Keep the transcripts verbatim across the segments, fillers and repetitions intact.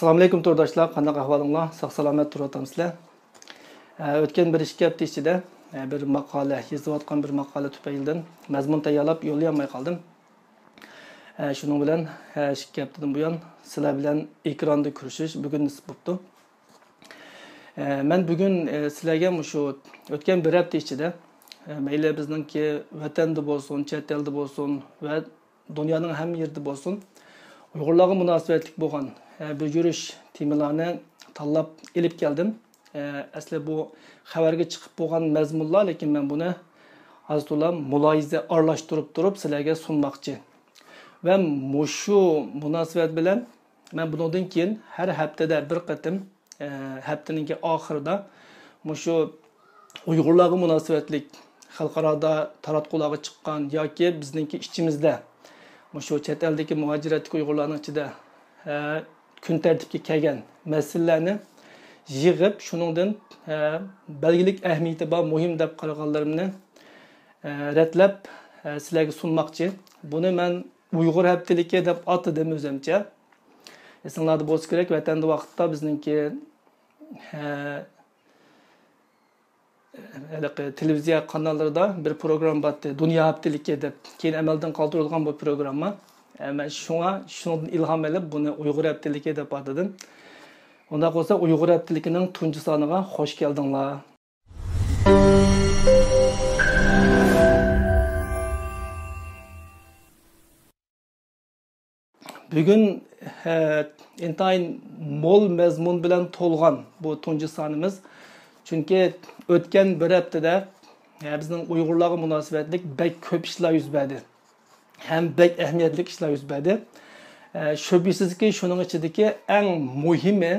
ئەسسالامۇئەلەيكۇم تورداشلار، قانداق ئەھۋالىڭلار؟ ساق سالامەت تۇرۇۋاتامسىلەر؟ ئە، ئۆتكەن بىر ئىككى ھەپتە ئىچىدە، ئە، بىر ماقالە، يېزىۋاتقان بىر ماقالە تۈپەيلىدىن مەزمۇن تەييارلاپ يوللىيالماي قالدىم. ئە، شۇنىڭ بىلەن، ئە، ئىككى ھەپتىدىن بۇيان سىلەر بىلەن ئېكراندا كۆرۈشۈش بۈگۈن نېسىپ بوپتۇ. ئە، مەن بۈگۈن، ئە، سىلەرگە مۇشۇ ئۆتكەن بىر ھەپتە ئىچىدە، ئە، مەيلى بىزنىڭكى ۋەتەندە بولسۇن، چەت ئەلدە بولسۇن ۋە دۇنيانىڭ ھەممە يېرىدە بولسۇن، ئۇيغۇرلارغا مۇناسىۋەتلىك بولغان، ئە، بىر يۈرۈش تېمىلارنى تاللاپ ئېلىپ كەلدىم. ئە، ئەسلى بۇ خەۋەرگە چىقىپ بولغان مەزمۇنلار، لېكىن مەن بۇنى ئاز تولا مۇلاھىزە ئارىلاشتۇرۇپ تۇرۇپ سىلەرگە سۇنماقچى. ۋە مۇشۇ مۇناسىۋەت بىلەن مەن بۇنىڭدىن كېيىن ھەر ھەپتىدە بىر قېتىم، ئە، ھەپتىنىڭكى ئاخىرىدا مۇشۇ ئۇيغۇرلارغا مۇناسىۋەتلىك خەلقئارادا تاراتقۇلارغا چىققان ياكى بىزنىڭكى ئىچىمىزدە مۇشۇ چەت ئەلدىكى مۇھاجىرەتتىكى ئۇيغۇرلارنىڭ ئىچىدە، ئە، كۈن تەرتىپكە كەلگەن مەسىلىلەرنى يىغىپ، شۇنىڭدىن، ئە، بەلگىلىك ئەھمىيىتى بار، مۇھىم دەپ قارىغانلىرىمنى، ئە، رەتلەپ، ئە، سىلەرگە سۇنماقچى. بۇنى مەن ئۇيغۇر ھەپتىلىكى دەپ ئاتىدىم ئۆزۈمچە. ئېسىڭلاردا بولسا كېرەك، ۋەتەندە ۋاقىتتا بىزنىڭكى، ئە، ھېلىقى تېلېۋىزىيە قاناللىرىدا بىر پروگرامما بارتتى، دۇنيا ھەپتىلىكى دەپ. كېيىن ئەمەلدىن قالدۇرۇلغان بۇ پروگرامما. ئە، مەن شۇڭا شۇنىڭدىن ئىلھام ئېلىپ، بۇنى ئۇيغۇر ھەپتىلىكى دەپ ئاتىدىم. ئۇنداق بولسا، ئۇيغۇر ھەپتىلىكىنىڭ تۇنجى سانىغا خوش كەلدىڭلار. بۈگۈن، ھە، ئىنتايىن مول مەزمۇن بىلەن تولغان بۇ تۇنجى سانىمىز. چۈنكى ئۆتكەن بىر ھەپتىدە، ھە، بىزنىڭ ئۇيغۇرلارغا مۇناسىۋەتلىك بەك كۆپ ئىشلار يۈز بەردى. ھەم بەك ئەھمىيەتلىك ئىشلار يۈز بەردى. ئە، شۈبھىسىزكى، شۇنىڭ ئىچىدىكى ئەڭ مۇھىمى،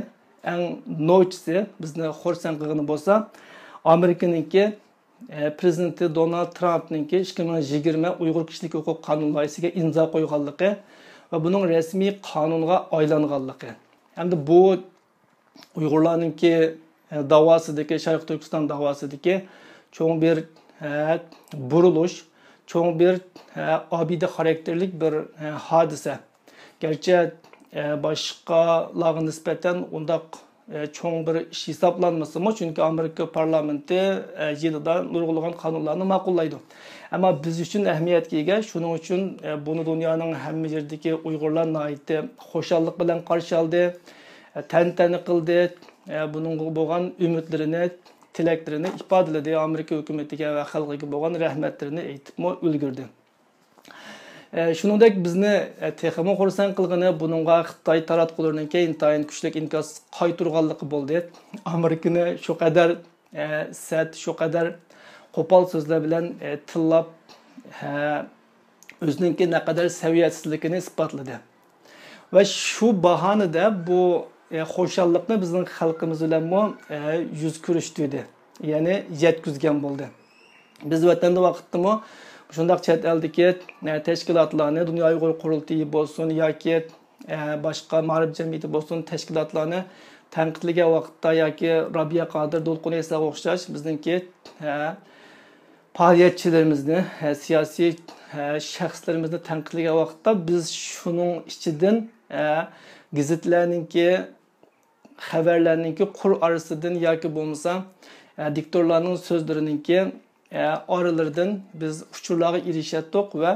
ئەڭ نوچىسى، بىزنى خۇرسەن قىلغىنى بولسا، ئامېرىكىنىڭكى، ئە، پرېزىدېنتى دونالد ترامپنىڭكى ئىككى مىڭ يىگىرمە ئۇيغۇر كىشىلىك ھوقۇق قانۇن لايىھىسىگە ئىمزا قويغانلىقى ۋە بۇنىڭ رەسمىي قانۇنغا ئايلانغانلىقى. ھەمدە بۇ ئۇيغۇرلارنىڭكى، ئە، داۋاسىدىكى، شەرقىي تۈركىستان داۋاسىدىكى چوڭ بىر، ئە، بۇرۇلۇش، چوڭ بىر، ئە، ئابىدە خاراكتېرلىك بىر، ئە، ھادىسە. گەرچە، ئە، باشقىلارغا نىسبەتەن ئۇنداق، ئە، چوڭ بىر ئىش ھېسابلانمىسىمۇ، چۈنكى ئامېرىكا پارلامېنتى، ئە، يىلىدا نۇرغۇنلىغان قانۇنلارنى ماقۇللايدۇ. ئەمما بىز ئۈچۈن ئەھمىيەتكە ئىگە، شۇنىڭ ئۈچۈن، ئە، بۇنى دۇنيانىڭ ھەممە يېرىدىكى ئۇيغۇرلار ناھايىتى خۇشاللىق بىلەن قارشى ئالدى، ئە، تەنتەنە قىلدى، ئە، بۇنىڭغا بولغان ئۈمىدلىرىنى، تىلەكلىرىنى ئىپادىلىدى، ئامېرىكا ھۆكۈمىتىگە ۋە خەلقىگە بولغان رەھمەتلىرىنى ئېيتىپمۇ ئۈلگۈردى. ئە، شۇنىڭدەك بىزنى، ئە، تېخىمۇ خۇرسەن قىلغىنى، بۇنىڭغا خىتاي تاراتقۇلىرىنىڭكى ئىنتايىن كۈچلۈك ئىنكاس قايتۇرغانلىقى بولدى. ئامېرىكىنى شۇ قەدەر، ئە، سەت، شۇ قەدەر قوپال سۆزلەر بىلەن، ئە، تىللاپ، ھە، ئۆزىنىڭكى نەقەدەر سەۋىيەسىزلىكىنى ئىسپاتلىدى. ۋە شۇ باھانىدە بۇ، ئە، خۇشاللىقنى بىزنىڭ خەلقىمىز بىلەنمۇ، ئە، يۈز كۆرۈشتۈردى، يەنى يەتكۈزگەن بولدى. بىز ۋەتەندە ۋاقىتتىمۇ شۇنداق چەت ئەلدىكى، ئە، تەشكىلاتلارنى، دۇنيا ئۇيغۇر قۇرۇلتىيى بولسۇن ياكى، ئە، باشقا مائارىپ جەمئىيىتى بولسۇن، تەشكىلاتلارنى تەنقىدلىگەن ۋاقىتتا ياكى رابىيە قادىر، دولقۇن ئەيساغا ئوخشاش بىزنىڭكى، ئە، پائالىيەتچىلىرىمىزنى، ھە، سىياسىي، ھە، شەخسلىرىمىزنى تەنقىدلىگەن ۋاقىتتا بىز شۇنىڭ ئىچىدىن، ھە، گېزىتلەرنىڭكى، خەۋەرلەرنىڭكى قۇر ئارىسىدىن ياكى بولمىسا، ھە، دىكتورلارنىڭ سۆزلىرىنىڭكى، ھە، ئارىلىرىدىن بىز ئۇچۇرلارغا ئېرىشەتتۇق ۋە،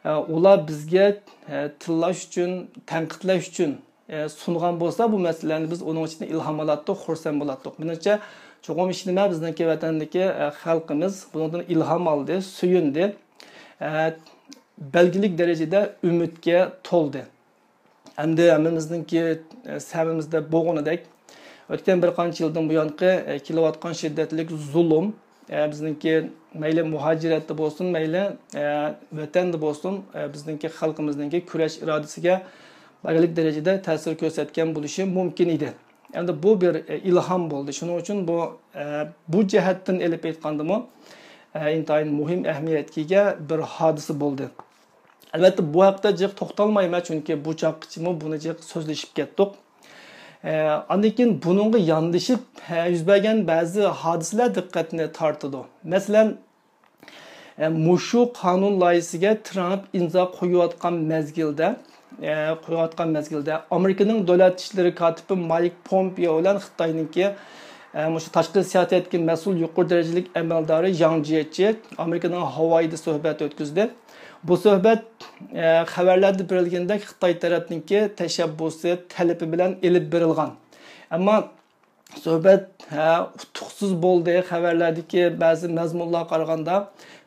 ھە، ئۇلار بىزگە، ھە، تىللاش ئۈچۈن، تەنقىدلەش ئۈچۈن ئە، سۇنغان بولسا، بۇ مەسىلىلەرنى بىز ئۇنىڭ ئىچىدىن ئىلھام ئالاتتۇق، خۇرسەن بولاتتۇق. مېنىڭچە، چوقۇم ھېچنېمە بىزنىڭكى ۋەتەندىكى، ئە، خەلقىمىز بۇنىڭدىن ئىلھام ئالدى، سۆيۈندى، ئە، بەلگىلىك دەرىجىدە ئۈمىدكە تولدى. ئەمدى ھەممىمىزنىڭكى، ئە، سەمىمىزدە بولغىنىدەك، ئۆتكەن بىر قانچە يىلدىن بۇيانقى، ئە، كېلىۋاتقان شىددەتلىك زۇلۇم، ئە، بىزنىڭكى مەيلى مۇھاجىرەتتە بولسۇن، مەيلى، ئە، ۋەتەندە بولسۇن، ئە، بىزنىڭكى خەلقىمىزنىڭكى كۈرەش ئىرادىسىگە بەلگىلىك دەرىجىدە تەسىر كۆرسەتكەن بولۇشى مۇمكىن ئىدى. ئەمدى بۇ بىر، ئە، ئىلھام بولدى. شۇنىڭ ئۈچۈن بۇ، ئە، بۇ جەھەتتىن ئېلىپ ئېيتقاندىمۇ، ئە، ئىنتايىن مۇھىم ئەھمىيەتكە ئىگە بىر ھادىسە بولدى. ئەلۋەتتە، بۇ ھەقتە جىق توختالمايمەن، چۈنكى بۇ چاغقىچىمۇ بۇنى جىق سۆزلىشىپ كەتتۇق. ئە، ئاندىن كېيىن بۇنىڭغا ياندىشىپ، ھە، يۈز بەرگەن بەزى ھادىسىلەر دىققەتنى تارتىدۇ. مەسىلەن، ئە، مۇشۇ قانۇن لايىھىسىگە ترامپ ئىمزا قويۇۋاتقان مەزگىلدە، ئە، قويۇۋاتقان مەزگىلدە، ئامېرىكىنىڭ دۆلەت ئىشلىرى كاتىپى مايك پومپېئو بىلەن خىتاينىڭكى، ئە، مۇشۇ تاشقى سىياسەتتىكى مەسئۇل يۇقىرى دەرىجىلىك ئەمەلدارى ژاڭ جيېچى ئامېرىكىنىڭ ھاۋايىدا سۆھبەت ئۆتكۈزدى. بۇ سۆھبەت، ئە، خەۋەرلەردە بېرىلگىنىدەك، خىتاي تەرەپنىڭكى تەشەببۇسى، تەلىپى بىلەن ئېلىپ بېرىلغان. ئەمما سۆھبەت، ھە، ئۇتۇقسىز بولدى. خەۋەرلەردىكى بەزى مەزمۇنلارغا قارىغاندا،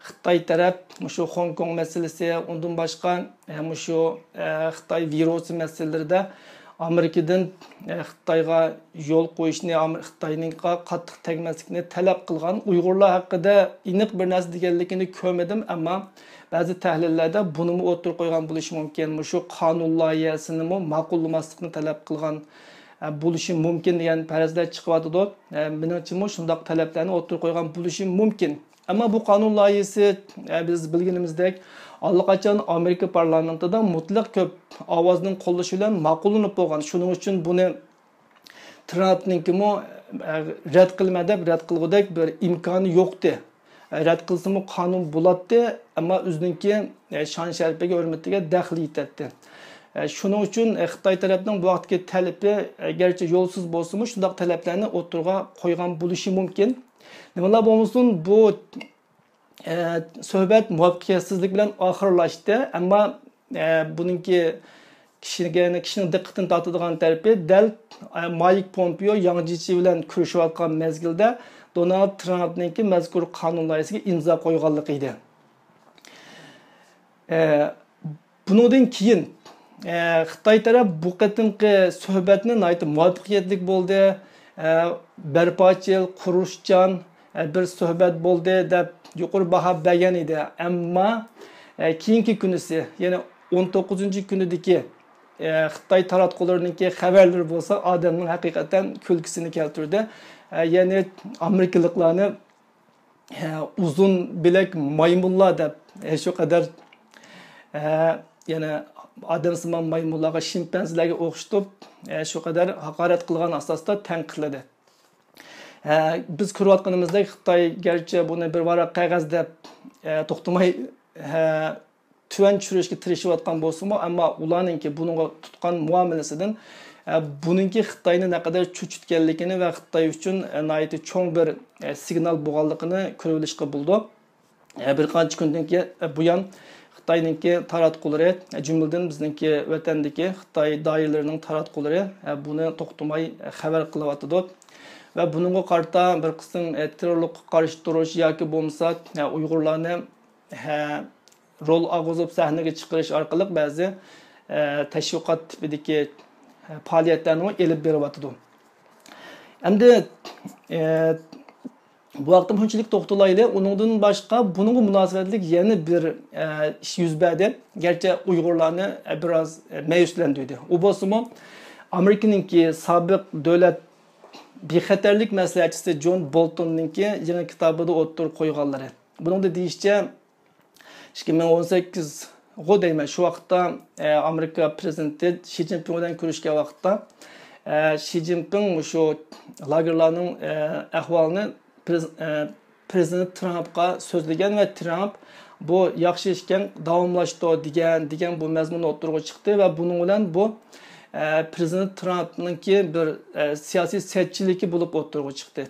خىتاي تەرەپ مۇشۇ خوڭكوڭ مەسىلىسى، ئۇندىن باشقا، ھە، مۇشۇ، ھە، خىتاي ۋىرۇسى مەسىلىلىرىدە ئامېرىكىدىن، ھە، خىتايغا يول قويۇشنى، ئام-، خىتاينىڭغا قاتتىق تەگمەسلىكنى تەلەپ قىلغان. ئۇيغۇرلار ھەققىدە ئېنىق بىر نەرسە دېگەنلىكىنى كۆرمىدىم، ئەمما بەزى تەھلىللەردە بۇنىمۇ ئوتتۇرىغا قويغان بولۇشى مۇمكىن. مۇشۇ قانۇن لايىھەسىنىمۇ ماقۇللىماسلىقنى تەلەپ قىلغان، ھە، بولۇشى مۇمكىن دېگەن پەرەزلەر چىقىۋاتىدۇ. ھە، مېنىڭچىمۇ شۇنداق تەلەپلەرنى ئوتتۇرىغا قويغان بولۇشى مۇمكىن. ئەمما بۇ قانۇن لايىھىسى، ھە، بىز بىلگىنىمىزدەك، ئاللىقاچان ئامېرىكا پارلامېنتىدا مۇتلەق كۆپ ئاۋازنىڭ قوللىشى بىلەن ماقۇللىنىپ بولغان. شۇنىڭ ئۈچۈن بۇنى ترامپنىڭكىمۇ، ئە، رەت قىلىمەن دەپ رەت قىلغۇدەك بىر ئىمكانى يوقتى. ئە، رەت قىلسىمۇ قانۇن بولاتتى، ئەمما ئۆزىنىڭكى، ئە، شان-شەرىپىگە، ھۆرمىتىگە دەخلى يېتەتتى. ئە، شۇنىڭ ئۈچۈن، ئە، خىتاي تەرەپنىڭ بۇ ۋاقىتتىكى تەلىپى، ئە، گەرچە يولسىز بولسىمۇ، شۇنداق تەلەپلەرنى ئوتتۇرىغا قويغان بولۇشى مۇمكىن. نېمىلا بولمىسۇن، بۇ ئە، سۆھبەت مۇۋەپپەقىيەتسىزلىك بىلەن ئاخىرلاشتى، ئەمما، ئە، بۇنىڭكى كىشىگە، كىشىنىڭ دىققىتىنى تارتىدىغان تەرىپى دەل، ئە، مايك پومپېئو ياڭ جيېچى بىلەن كۆرۈشۈۋاتقان مەزگىلدە دونالد ترامپنىڭكى مەزكۇر قانۇن لايىھەسىگە ئىمزا قويغانلىقى ئىدى. ئە، بۇنىڭدىن كېيىن، ئە، خىتاي تەرەپ بۇ قېتىمقى سۆھبەتنى ناھايىتى مۇۋەپپەقىيەتلىك بولدى، ئە، بەرپاچىل، قۇرۇشچان، ئە، بىر سۆھبەت بولدى دەپ يۇقىرى باھا بەرگەن ئىدى. ئەمما، ئە، كېيىنكى كۈنىسى، يەنى ئون توققۇزىنچى كۈنىدىكى، ئە، خىتاي تاراتقۇلىرىنىڭكى خەۋەرلىرى بولسا ئادەمنىڭ ھەقىقەتەن كۈلكىسىنى كەلتۈردى. ئە، يەنى ئامېرىكىلىقلارنى ھە، ئۇزۇن بىلەك مايمۇنلار دەپ، ھە، شۇ قەدەر، ھە، يەنە ئادەمسىمان مايمۇنلارغا، شىمپەنزىلەرگە ئوخشىتىپ، ھە، شۇ قەدەر ھاقارەت قىلغان ئاساستا تەنقىدلىدى. ھە، بىز كۆرۈۋاتقىنىمىزدەك، خىتاي گەرچە بۇنى بىر ۋاراق قەغەز دەپ، ھە، توختىماي، ھە، تۆۋەن چۈشۈرۈشكە تىرىشىۋاتقان بولسىمۇ، ئەمما ئۇلارنىڭكى بۇنىڭغا تۇتقان مۇئامىلىسىدىن، ئە، بۇنىڭكى خىتاينى نەقەدەر چۆچۈتكەنلىكىنى ۋە خىتاي ئۈچۈن، ئە، ناھايىتى چوڭ بىر، ئە، سىگنال بولغانلىقىنى كۆرۈۋېلىشقا بولىدۇ. ئە، بىر قانچە كۈندىن كېيىن، ئە، بۇيان خىتاينىڭكى تاراتقۇلىرى، ئە، جۈملىدىن بىزنىڭكى ۋەتەندىكى خىتاي دائىرىلىرىنىڭ تاراتقۇلىرى، ئە، بۇنى توختىماي، ئە، خەۋەر قىلىۋاتىدۇ. ۋە بۇنىڭغا قارىتا بىر قىسىم، ئە، تېررورلۇققا قارشى تۇرۇش ياكى بولمىسا، ئە، ئۇيغۇرلارنى ھە، رول ئالغۇزۇپ سەھنىگە چىقىرىش ئارقىلىق بەزى، ئە، تەشۋىقات تىپىدىكى، ئە، پائالىيەتلەرنىمۇ ئېلىپ بېرىۋاتىدۇ. ئەمدى، ئە، بۇ ھەقتە مۇنچىلىك توختىلايلى. ئۇنىڭدىن باشقا، بۇنىڭغا مۇناسىۋەتلىك يەنە بىر، ئە، ئىش يۈز بەردى. گەرچە ئۇيغۇرلارنى، ئە، بىراز، ئە، مەيۈسلەندۈردى. ئۇ بولسىمۇ، ئامېرىكىنىڭكى سابىق دۆلەت بىخەتەرلىك مەسلىھەتچىسى جون بولتوننىڭكى يېڭى كىتابىدا ئوتتۇرىغا قويغانلىرى. بۇنىڭدا دېيىشىچە، ئىككى مىڭ ئون سەككىزغۇ دەيمەن، شۇ ۋاقىتتا، ئە، ئامېرىكا پىرېزىدېنتى شى جىنپىڭ بىلەن كۆرۈشكەن ۋاقىتتا، ئە، شى جىنپىڭ مۇشۇ لاگېرلارنىڭ، ئە، ئەھۋالىنى پىرېز-، ئە، پىرېزىدېنت ترامپقا سۆزلىگەن ۋە ترامپ بۇ ياخشى ئىكەن، داۋاملاشتۇر دېگەن، دېگەن بۇ مەزمۇن ئوتتۇرىغا چىقتى ۋە بۇنىڭ بىلەن بۇ، ئە، پىرېزىدېنت ترامپنىڭكى بىر، ئە، سىياسىي سەتچىلىكى بولۇپ ئوتتۇرىغا چىقتى.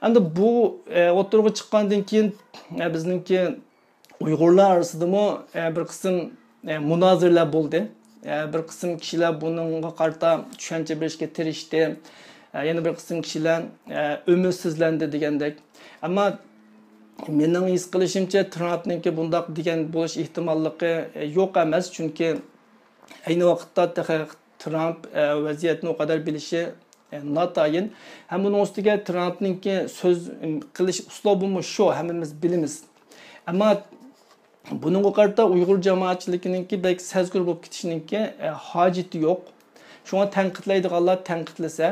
ئەمدى بۇ، ئە، ئوتتۇرىغا چىققاندىن كېيىن، ئە، بىزنىڭكى ئۇيغۇرلار ئارىسىدىمۇ، ئە، بىر قىسىم، ئە، مۇنازىرىلەر بولدى. ئە، بىر قىسىم كىشىلەر بۇنىڭغا قارىتا چۈشەنچە بېرىشكە تىرىشتى. ئە، يەنە بىر قىسىم كىشىلەر، ئە، ئۈمىدسىزلەندى دېگەندەك. ئەمما مېنىڭ ھېس قىلىشىمچە، ترامپنىڭكى بۇنداق دېگەن بولۇش ئېھتىماللىقى، ئە، يوق ئەمەس. چۈنكى ئەينى ۋاقىتتا تېخى ترامپ، ئە، ۋەزىيەتنى ئۇ قەدەر بىلىشى، ئە، ناتايىن. ھەم بۇنىڭ ئۈستىگە ترامپنىڭكى سۆز، ئىم، قىلىش ئۇسلۇبىمۇ شۇ، ھەممىمىز بىلىمىز. ئەمما بۇنىڭغا قارىتا ئۇيغۇر جامائەتچىلىكىنىڭكى بەك سەزگۈر بولۇپ كېتىشىنىڭكى، ئە، ھاجىتى يوق. شۇڭا تەنقىدلەيدىغانلار تەنقىدلىسە،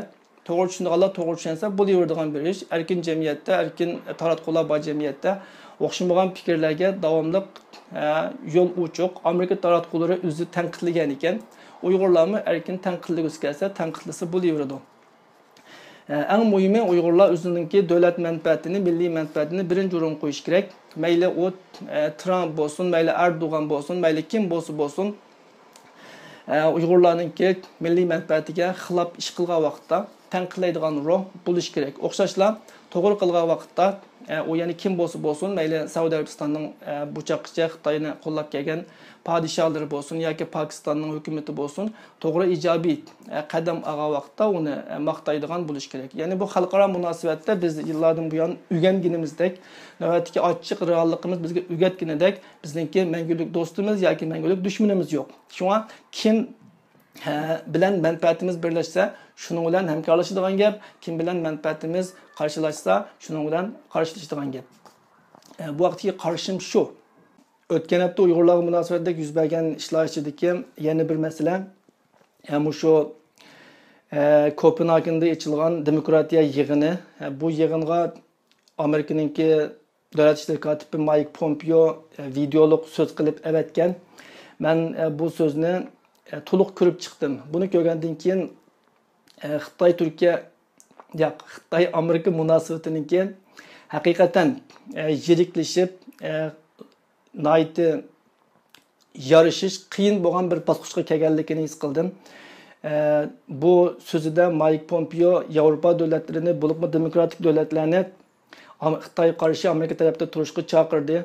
توغرا چۈشىنىدىغانلار توغرا چۈشەنسە بولۇۋېرىدىغان بىر ئىش. ئەركىن جەمئىيەتتە، ئەركىن تاراتقۇلار بار جەمئىيەتتە ئوخشىمىغان پىكىرلەرگە داۋاملىق، ئە، يول ئوچۇق. ئامېرىكا تاراتقۇلىرى ئۆزى تەنقىدلىگەن ئىكەن، ئۇيغۇرلارمۇ ئەركىن تەنقىدلىگۈسى كەلسە تەنقىدلىسە بولۇۋېرىدۇ. ئە، ئەڭ مۇھىمى ئۇيغۇرلار ئۆزىنىڭكى دۆلەت مەنپەئەتىنى، مىللىي مەنپەئەتىنى بىرىنچى ئورۇنغا قويۇشى كېرەك. مەيلى ئۇ، ئە، ترامپ بولسۇن، مەيلى ئەردوغان بولسۇن، مەيلى كىم بولسا بولسۇن. ئە، ئۇيغۇرلارنىڭكى مىللىي مەنپەئەتىگە خىلاپ ئىش قىلغان ۋاقىتتا تەنقىدلەيدىغان روھ بولۇشى كېرەك. ئوخشاشلا توغرا قىلغان ۋاقىتتا، ئە، ئۇ يەنە كىم بولسا بولسۇن، مەيلى سەئۇدى ئەرەبىستاننىڭ، ئە، بۇ چاغقىچە خىتاينى قوللاپ كەلگەن پادىشاھلىرى بولسۇن ياكى پاكىستاننىڭ ھۆكۈمىتى بولسۇن، توغرا ئىجابىي، ئە، قەدەم ئالغان ۋاقىتتا ئۇنى، ئە، ماختايدىغان بولۇش كېرەك. يەنى بۇ خەلقئارا مۇناسىۋەتتە بىز يىللاردىن بۇيان ئۆگەنگىنىمىزدەك، نۆۋەتتىكى ئاچچىق رېئاللىقىمىز بىزگە ئۆگەتكىنىدەك، بىزنىڭكى مەڭگۈلۈك دوستىمىز ياكى مەڭگۈلۈك دۈشمىنىمىز يوق. شۇڭا كىم ھە، بىلەن مەنپەئەتىمىز بىرلەشسە، شۇنىڭ بىلەن ھەمكارلىشىدىغان گەپ، كىم بىلەن مەنپەئەتىمىز قارشىلاشسا، شۇنىڭ بىلەن قارشىلىشىدىغان گەپ. ئە، بۇ ۋاقىتتىكى قارىشىم شۇ. ئۆتكەن ھەپتە ئۇيغۇرلارغا مۇناسىۋەتلىك يۈز بەرگەن ئىشلار ئىچىدىكى يەنە بىر مەسىلە، ئە، مۇشۇ، ئە، كوپېنھاگېندا ئېچىلغان دېموكراتىيە يىغىنى. ئە، بۇ يىغىنغا ئامېرىكىنىڭكى دۆلەت ئىشلىرى كاتىپى مايك پومپېيو، ئە، ۋىدېئولۇق سۆز قىلىپ ئەۋەتكەن. مەن، ئە، بۇ سۆزنى، ئە، تولۇق كۆرۈپ چىقتىم. بۇنى كۆرگەندىن كېيىن، ئە، خىتاي تۈركىيە، ياق، خىتاي ئامېرىكا مۇناسىۋىتىنىڭكى ھەقىقەتەن، ئە، يىرىكلىشىپ، ئە، ناھايىتى يارىشىش قىيىن بولغان بىر باسقۇچقا كەلگەنلىكىنى ھېس قىلدىم. ئە، بۇ سۆزىدە مايك پومپېيو ياۋروپا دۆلەتلىرىنى، بولۇپمۇ دېموكراتىك دۆلەتلەرنى ئام-، خىتايغا قارشى ئامېرىكا تەرەپتە تۇرۇشقا چاقىردى.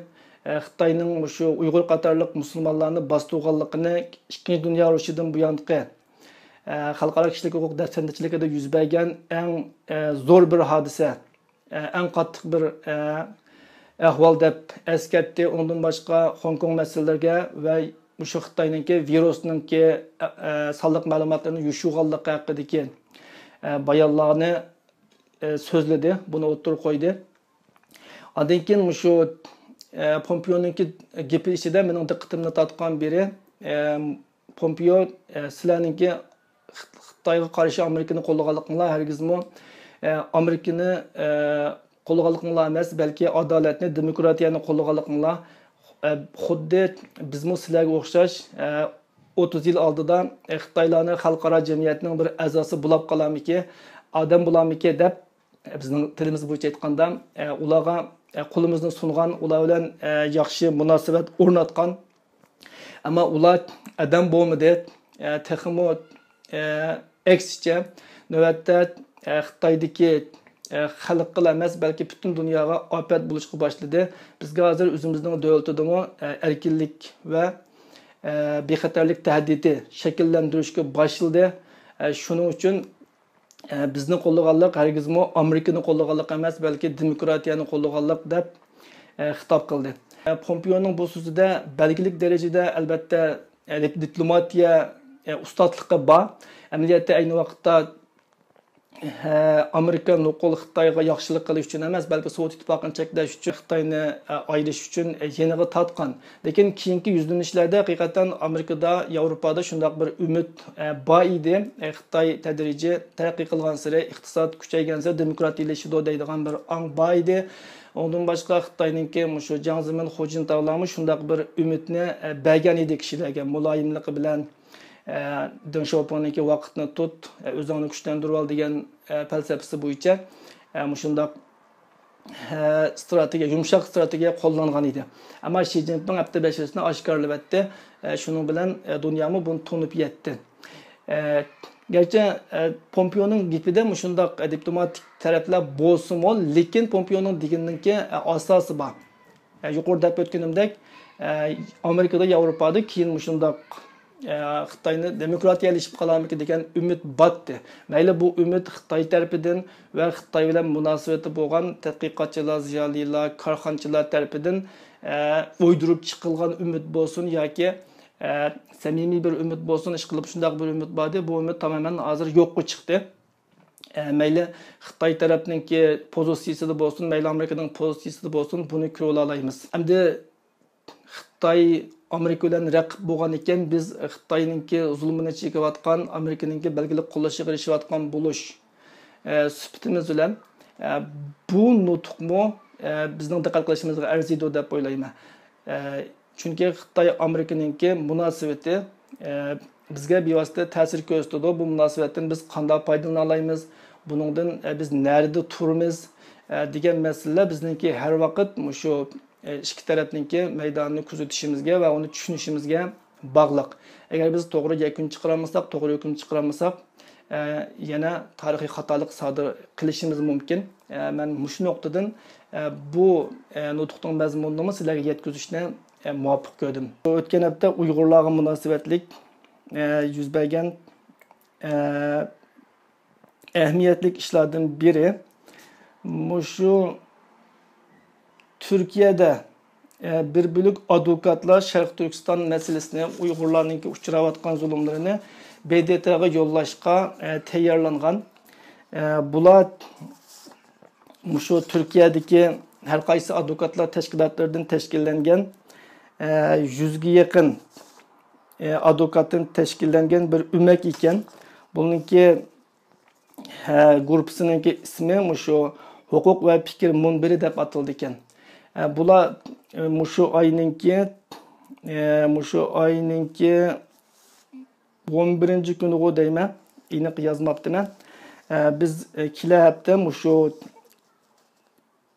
ئە، خىتاينىڭ مۇشۇ ئۇيغۇر قاتارلىق مۇسۇلمانلارنى باستۇرغانلىقىنى ئىككىنچى دۇنيا ئۇرۇشىدىن بۇيانقى، ئە، خەلقئارا كىشىلىك ھوقۇق دەپسەندىچىلىكىدە يۈز بەرگەن ئەڭ، ئە، زور بىر ھادىسە، ئە، ئەڭ قاتتىق بىر، ئە، ئەھۋال دەپ ئەسكەرتتى. ئۇنىڭدىن باشقا، خوڭكوڭ مەسىلىلىرىگە ۋە مۇشۇ خىتاينىڭكى ۋىرۇسنىڭكى، ئە، ئە، سانلىق مەلۇماتلىرىنى يوشۇرغانلىقى ھەققىدىكى، ئە، بايانلارنى، ئە، سۆزلىدى، بۇنى ئوتتۇرىغا قويدى. ئاندىن كېيىن مۇشۇ، ئە، پومپېيونىڭكى گېپى ئىچىدە مېنىڭ دىققىتىمنى تارتقان بىرى، ئە، پومپېيو، ئە، سىلەرنىڭكى خىت-، خىتايغا قارشى ئامېرىكىنى قوللىغانلىقىڭلار ھەرگىزمۇ، ئە، ئامېرىكىنى، ئە، قوللىغانلىقىڭلار ئەمەس، بەلكى ئادالەتنى، دېموكراتىيەنى قوللىغانلىقىڭلار، ئە، خۇددى بىزمۇ سىلەرگە ئوخشاش، ئە، ئوتتۇز يىل ئالدىدا، ئە، خىتايلارنى خەلقئارا جەمئىيەتنىڭ بىر ئەزاسى بولاپ قالارمىكى، ئادەم بولارمىكى دەپ، بىزنىڭ تىلىمىز بويىچە ئېيتقاندا، ئە، ئۇلارغا، ئە، قولىمىزنى سۇنغان، ئۇلار بىلەن، ئە، ياخشى مۇناسىۋەت ئورناتقان. ئەمما ئۇلار ئادەم بولمىدى، ئە، تېخىمۇ، ئە، ئەكسىچە، نۆۋەتتە، ئە، خىتايدىكى، ئە، خەلققىلا ئەمەس، بەلكى پۈتۈن دۇنياغا ئاپەت بولۇشقا باشلىدى. بىزگە ھازىر ئۆزىمىزنىڭ دۆلىتىدىمۇ، ئە، ئەركىنلىك ۋە، ئە، بىخەتەرلىك تەھدىتى شەكىللەندۈرۈشكە باشلىدى. ئە، شۇنىڭ ئۈچۈن ئە، بىزنى قوللىغانلىق ھەرگىزمۇ ئامېرىكىنى قوللىغانلىق ئەمەس، بەلكى دېموكراتىيەنى قوللىغانلىق دەپ، ئە، خىتاب قىلدى. ئە، پومپېيونىڭ بۇ سۆزىدە بەلگىلىك دەرىجىدە، ئەلۋەتتە، ئە، دىپ-، دىپلوماتىيە، ئە، ئۇستازلىقى بار. ئەمەلىيەتتە ئەينى ۋاقىتتا، ئە، ئامېرىكا نوقۇل خىتايغا ياخشىلىق قىلىش ئۈچۈن ئەمەس، بەلكى سوۋېت ئىتتىپاقىنى چەكلەش ئۈچۈن، خىتاينى، ئە، ئايرىش ئۈچۈن، ئە، يېنىغا تارتقان. لېكىن كېيىنكى يۈزلىنىشلەردە ھەقىقەتەن ئامېرىكىدا، ياۋروپادا شۇنداق بىر ئۈمىد، ئە، بار ئىدى. ئە، خىتاي تەدرىجىي تەرەققىي قىلغانسېرى، ئىقتىساد كۈچەيگەنسېرى دېموكراتىيلىشىدۇ دەيدىغان بىر ئاڭ بار ئىدى. ئۇنىڭدىن باشقا خىتاينىڭكى مۇشۇ جياڭ زېمىن، خۇ جىنتاۋلارمۇ شۇنداق بىر ئۈمىدنى، ئە، بەرگەن ئىدى كىشىلەرگە. مۇلايىملىقى بىلەن، ئە، دېڭ شياۋپىڭنىڭكى ۋاقىتنى تۇت، ئە، ئۆزۈڭنى كۈچلەندۈرۈۋال دېگەن، ئە، پەلسەپىسى بويىچە، ئە، مۇشۇنداق ئە، ئىستراتېگىيە، يۇمشاق ئىستراتېگىيە قوللانغان ئىدى. ئەمما شى جىنپىڭ ھەپتە بەشىسىنى ئاشكارىلىۋەتتى. ئە، شۇنىڭ بىلەن، ئە، دۇنيامۇ بۇنى تونۇپ يەتتى. ئە، گەرچە، ئە، پومپېيونىڭ گېپىدە مۇشۇنداق، ئە، دىپلوماتىك تەرەپلەر بولسىمۇ، لېكىن پومپېيونىڭ دېگىنىنىڭكى، ئە، ئاساسى بار. ئە، يۇقىرىدا دەپ ئۆتكىنىمدەك، ئە، ئامېرىكىدا، ياۋروپادا كېيىن مۇشۇنداق، ئە، خىتاينى دېموكراتىيەلىشىپ قالارمىكىن دېگەن ئۈمىد باتتى. مەيلى بۇ ئۈمىد خىتاي تەرىپىدىن ۋە خىتاي بىلەن مۇناسىۋىتى بولغان تەتقىقاتچىلار، زىيالىيلار، كارخانىچىلار تەرىپىدىن، ئە، ئويدۇرۇپ چىقىلغان ئۈمىد بولسۇن ياكى، ئە، سەمىمىي بىر ئۈمىد بولسۇن، ئىشقىلىپ شۇنداق بىر ئۈمىد باردى، بۇ ئۈمىد تامامەن ھازىر يوققا چىقتى. ئە، مەيلى خىتاي تەرەپنىڭكى پوزىتسىيىسىدا بولسۇن، مەيلى ئامېرىكىنىڭ پوزىتسىيىسىدا بولسۇن، بۇنى كۆرۈۋالالايمىز. ئەمدى خىتاي ئامېرىكا بىلەن رەقىب بولغان ئىكەن، بىز خىتاينىڭكى زۇلۇمىنى چېكىۋاتقان، ئامېرىكىنىڭكى بەلگىلىك قوللىشىغا ئېرىشىۋاتقان بولۇش، ئە، سۈپىتىمىز بىلەن، ئە، بۇ نۇتۇقمۇ، ئە، بىزنىڭ دىققەت قىلىشىمىزغا ئەرزىيدۇ دەپ ئويلايمەن. ئە، چۈنكى خىتاي ئامېرىكىنىڭكى مۇناسىۋىتى، ئە، بىزگە بىۋاسىتە تەسىر كۆرسىتىدۇ. بۇ مۇناسىۋەتتىن بىز قانداق پايدىلىنالايمىز؟ بۇنىڭدىن، ئە، بىز نەدە تۇرىمىز؟ ئە، دېگەن مەسىلىلەر بىزنىڭكى ھەر ۋاقىت مۇشۇ، ئە، ئىككى تەرەپنىڭكى مەيدانىنى كۆزىتىشىمىزگە ۋە ئۇنى چۈشىنىشىمىزگە، باغلىق. ئەگەر بىز توغرا يەكۈن چىقىرالمىساق، توغرا ھۆكۈم چىقىرالمىساق، ئە، يەنە تارىخىي خاتالىق سادىر قىلىشىمىز مۇمكىن. ئە، مەن مۇشۇ نۇقتىدىن، ئە، بۇ، ئە، نۇتۇقنىڭ مەزمۇنىنىمۇ سىلەرگە يەتكۈزۈشنى، ئە، مۇۋاپىق كۆردۈم. ئۆتكەن ھەپتە ئۇيغۇرلارغا مۇناسىۋەتلىك، ئە، يۈز بەرگەن، ئە، ئەھمىيەتلىك ئىشلاردىن بىرى مۇشۇ تۈركىيەدە، ئە، بىر بۆلەك ئادۋوكاتلار شەرقىي تۈركىستان مەسىلىسىنى، ئۇيغۇرلارنىڭكى ئۇچراۋاتقان زۇلۇملىرىنى ب د ت غا يوللاشقا، ئە، تەييارلانغان. ئە، بۇلار مۇشۇ تۈركىيەدىكى ھەر قايسى ئادۋوكاتلار تەشكىلاتلىرىدىن تەشكىللەنگەن، ئە، يۈزگە يېقىن، ئە، ئادۋوكاتتىن تەشكىللەنگەن بىر ئۆمەك ئىكەن. بۇنىڭكى ھە، گۇرۇپپىسىنىڭكى ئىسمى مۇشۇ ھوقۇق ۋە پىكىر مۇنبىرى دەپ ئاتىلىدىكەن. ھە، بۇلار، ئە، مۇشۇ ئاينىڭكى، ئە، مۇشۇ ئاينىڭكى ئون بىرىنچى كۈنىغۇ دەيمەن، ئېنىق يازماپتىمەن. ئە، بىز، ئە، كېلە ھەپتە مۇشۇ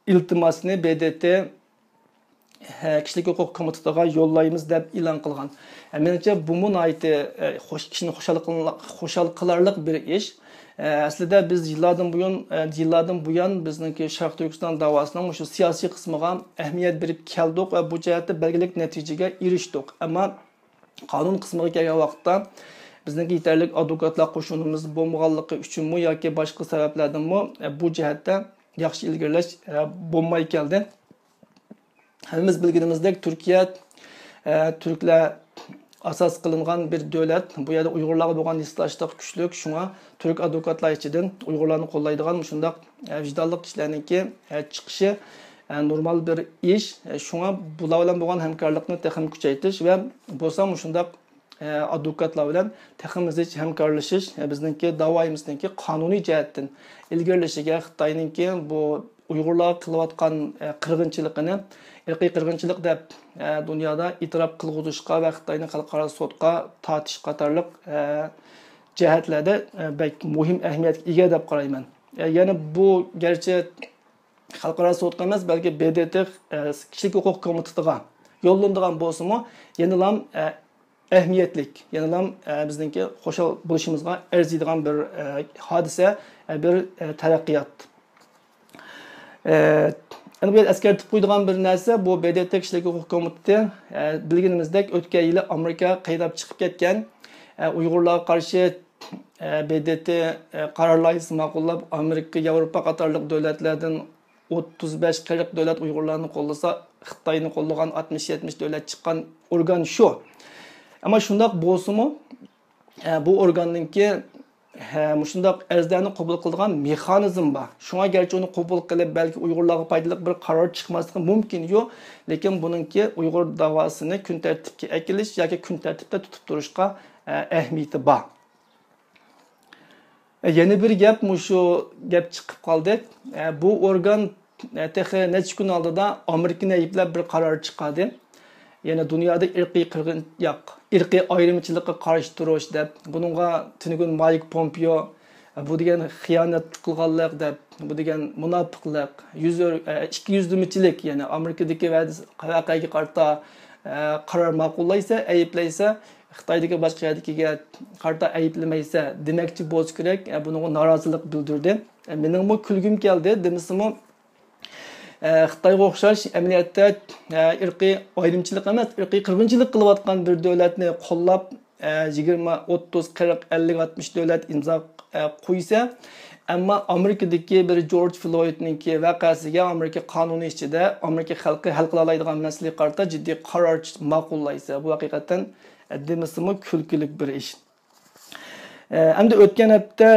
ئىلتىماسنى ب د ت، ھە، كىشىلىك ھوقۇق كومىتېتىغا يوللايمىز دەپ ئېلان قىلغان. ھە، مېنىڭچە، بۇمۇ ناھايىتى، ئە، خوش، كىشىنى خۇشال قىل-، خۇشال قىلارلىق بىر ئىش. ئە، ئەسلىدە بىز يىللاردىن بۇيان، ئە، يىللاردىن بۇيان بىزنىڭكى شەرقىي تۈركىستان داۋاسىنىڭ مۇشۇ سىياسىي قىسمىغا ئەھمىيەت بېرىپ كەلدۇق ۋە بۇ جەھەتتە بەلگىلىك نەتىجىگە ئېرىشتۇق. ئەمما قانۇن قىسمىغا كەلگەن ۋاقىتتا بىزنىڭكى يېتەرلىك ئادۋوكاتلار قوشۇنىمىز بولمىغانلىقى ئۈچۈنمۇ ياكى باشقا سەۋەبلەردىنمۇ، ئە، بۇ جەھەتتە ياخشى ئىلگىرىلەش، ئە، بولماي كەلدى. ھەممىمىز بىلگىنىمىزدەك، تۈركىيە، ئە، تۈركلەر ئاساس قىلىنغان بىر دۆلەت. بۇ يەردە ئۇيغۇرلارغا بولغان ھېسداشلىق كۈچلۈك. شۇڭا تۈرك ئادۋوكاتلار ئىچىدىن ئۇيغۇرلارنى قوللايدىغان مۇشۇنداق، ئە، ۋىجدانلىق كىشىلەرنىڭكى، ئە، چىقىشى، ئە، نورمال بىر ئىش. ئە، شۇڭا بۇلار بىلەن بولغان ھەمكارلىقنى تېخىمۇ كۈچەيتىش ۋە بولسا مۇشۇنداق ئادۋوكاتلار بىلەن تېخىمۇ زىچ ھەمكارلىشىش، بىزنىڭكى داۋايىمىزنىڭكى قانۇنىي جەھەتتىن ئىلگىرىلىشىگە، خىتاينىڭكى بۇ ئۇيغۇرلارغا قىلىۋاتقان قىرغىنچىلىقىنى ئىرقىي قىرغىنچىلىق دەپ دۇنيادا ئېتىراپ قىلغۇزۇشقا ۋە خىتاينى خەلقئارا سوتقا تارتىش قاتارلىق جەھەتلەردە بەك مۇھىم ئەھمىيەتكە ئىگە دەپ قارايمەن. يەنى بۇ گەرچە خەلقئارا سوتقا ئەمەس، بەلكى ب د ت، ئە، كىشىلىك ھوقۇق كومىتېتىغا يوللىنىدىغان بولسىمۇ، يەنىلام، ئە، ئەھمىيەتلىك، يەنىلام، ئە، بىزنىڭكى خۇشال بولۇشىمىزغا ئەرزىيدىغان بىر، ئە، ھادىسە، ئە، بىر، ئە، تەرەققىيات. ئە، ئەنە بۇ يەردە ئەسكەرتىپ قويىدىغان بىر نەرسە، بۇ ب د ت كىشىلىك ھوقۇق كومىتېتى، ئە، بىلگىنىمىزدەك ئۆتكەن يىلى ئامېرىكا قىيناپ چىقىپ كەتكەن، ئە، ئۇيغۇرلارغا قارشى ئە، ب د ت، ئە، قارار لايىھىسى ماقۇللاپ، ئامېرىكا، ياۋروپا قاتارلىق دۆلەتلەردىن ئوتتۇز بەش قىرىق دۆلەت ئۇيغۇرلارنى قوللىسا، خىتاينى قوللىغان ئاتمىش يەتمىش دۆلەت چىققان ئورگان شۇ. ئەمما شۇنداق بولسىمۇ، ئە، بۇ ئورگاننىڭكى، ھە، مۇشۇنداق ئەرزلەرنى قوبۇل قىلىدىغان مېخانىزم بار. شۇڭا گەرچە ئۇنى قوبۇل قىلىپ، بەلكى ئۇيغۇرلارغا پايدىلىق بىر قارار چىقماسلىقى مۇمكىن، يو، لېكىن بۇنىڭكى ئۇيغۇر داۋاسىنى كۈن تەرتىپكە ئەكېلىش ياكى كۈن تەرتىپتە تۇتۇپ تۇرۇشقا، ئە، ئەھمىيىتى بار. يەنە بىر گەپ، مۇشۇ گەپ چىقىپ قالدى. بۇ ئورگان تېخى نەچچە كۈن ئالدىدا ئامېرىكىنى ئەيىبلەپ بىر قارار چىقاردى. يەنى دۇنيادا ئىرقىي قىرغىن، ياق، ئىرقىي ئايرىمچىلىققا قارشى تۇرۇش دەپ، بۇنىڭغا تۈنۈگۈن مايك پومپېيو، بۇ دېگەن خىيانەت قىلغانلىق دەپ، بۇ دېگەن مۇناپىقلىق، يۈز ئۆر-، ئىككى يۈزلىمىچىلىك، يەنى ئامېرىكىدىكى ۋەدىسى-، ۋەقەگە قارىتا، قارار ماقۇللايسە، ئەيىبلەيسە، خىتايدىكى باشقا يەردىكىگە قارىتا ئەيىبلىمەيسە دېمەكچى بولسا كېرەك، ئە، بۇنىڭغا نارازىلىق بىلدۈردى. ئە، مېنىڭمۇ كۈلگۈم كەلدى، دېمىسىمۇ، ئە، خىتايغا ئوخشاش ئەمەلىيەتتە، ئە، ئىرقىي ئايرىمچىلىق ئەمەس، ئىرقىي قىرغىنچىلىق قىلىۋاتقان بىر دۆلەتنى قوللاپ، ئە، يىگىرمە، ئوتتۇز، قىرىق، ئەللىك، ئاتمىش دۆلەت ئىمزا، ئە، قويسا، ئەمما ئامېرىكىدىكى بىر جورج فلويدنىڭكى ۋەقەسىگە ئامېرىكا قانۇنى ئىچىدە ئامېرىكا خەلقى ھەل قىلالايدىغان مەسىلىگە قارىتا جىددىي قارار چىق-، ماقۇللايسا، بۇ ھەقىقەتەن دېمىسىمۇ كۈلكىلىك بىر ئىش. ئە، ئەمدى ئۆتكەن ھەپتە،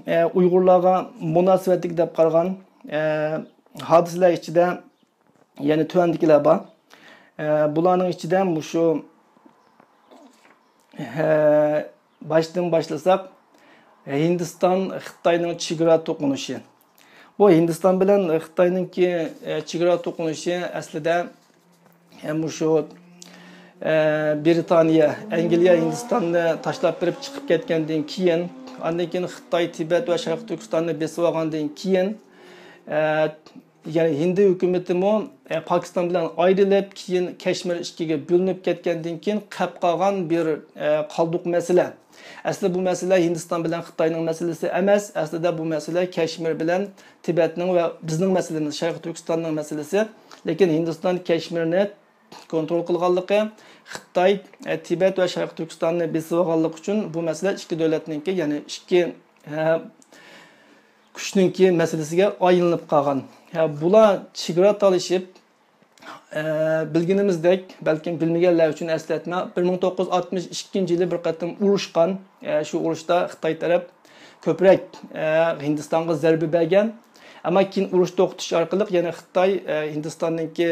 ئە، ئۇيغۇرلارغا مۇناسىۋەتلىك دەپ قارىغان، ئە، ھادىسىلەر ئىچىدە يەنە تۆۋەندىكىلەر بار. ئە، بۇلارنىڭ ئىچىدە مۇشۇ، ئە، باشتىن باشلىساق، ھىندىستان خىتاينىڭ چېگرا توقۇنۇشى. بۇ ھىندىستان بىلەن خىتاينىڭكى، ئە، چېگرا توقۇنۇشى ئەسلىدە، ئە، مۇشۇ، ئە، بىرىتانىيە، ئەنگلىيە ھىندىستاننى تاشلاپ بېرىپ چىقىپ كەتكەندىن كېيىن، ئاندىن كېيىن خىتاي تىبەت ۋە شەرقىي تۈركىستاننى بېسىۋالغاندىن كېيىن، ئە، يەنى ھىندى ھۆكۈمىتىمۇ، ئە، پاكىستان بىلەن ئايرىلىپ، كېيىن كەشمىر ئىككىگە بۆلۈنۈپ كەتكەندىن كېيىن قېلىپ قالغان بىر، ئە، قالدۇق مەسىلە. ئەسلى بۇ مەسىلە ھىندىستان بىلەن خىتاينىڭ مەسىلىسى ئەمەس. ئەسلىدە بۇ مەسىلە كەشمىر بىلەن تىبەتنىڭ ۋە بىزنىڭ مەسىلىمىز، شەرقىي تۈركىستاننىڭ مەسىلىسى. لېكىن ھىندىستان كەشمىرنى كونترول قىلغانلىقى، خىتاي، ئە، تىبەت ۋە شەرقىي تۈركىستاننى بېسىۋالغانلىقى ئۈچۈن بۇ مەسىلە ئىككى دۆلەتنىڭكى، يەنى ئىككى، ئە، كۈچنىڭكى مەسىلىسىگە ئايلىنىپ قالغان. يا، بۇلار چېگرا تالىشىپ، ئە، بىلگىنىمىزدەك، بەلكىم بىلمىگەنلەر ئۈچۈن ئەسلەتمە، بىر مىڭ توققۇز يۈز ئاتمىش ئىككىنچى يىلى بىر قېتىم ئۇرۇشقان. ئە، شۇ ئۇرۇشتا خىتاي تەرەپ كۆپرەك، ئە، ھىندىستانغا زەربە بەرگەن. ئەمما كېيىن ئۇرۇش توختىتىش ئارقىلىق يەنە خىتاي، ئە، ھىندىستاننىڭكى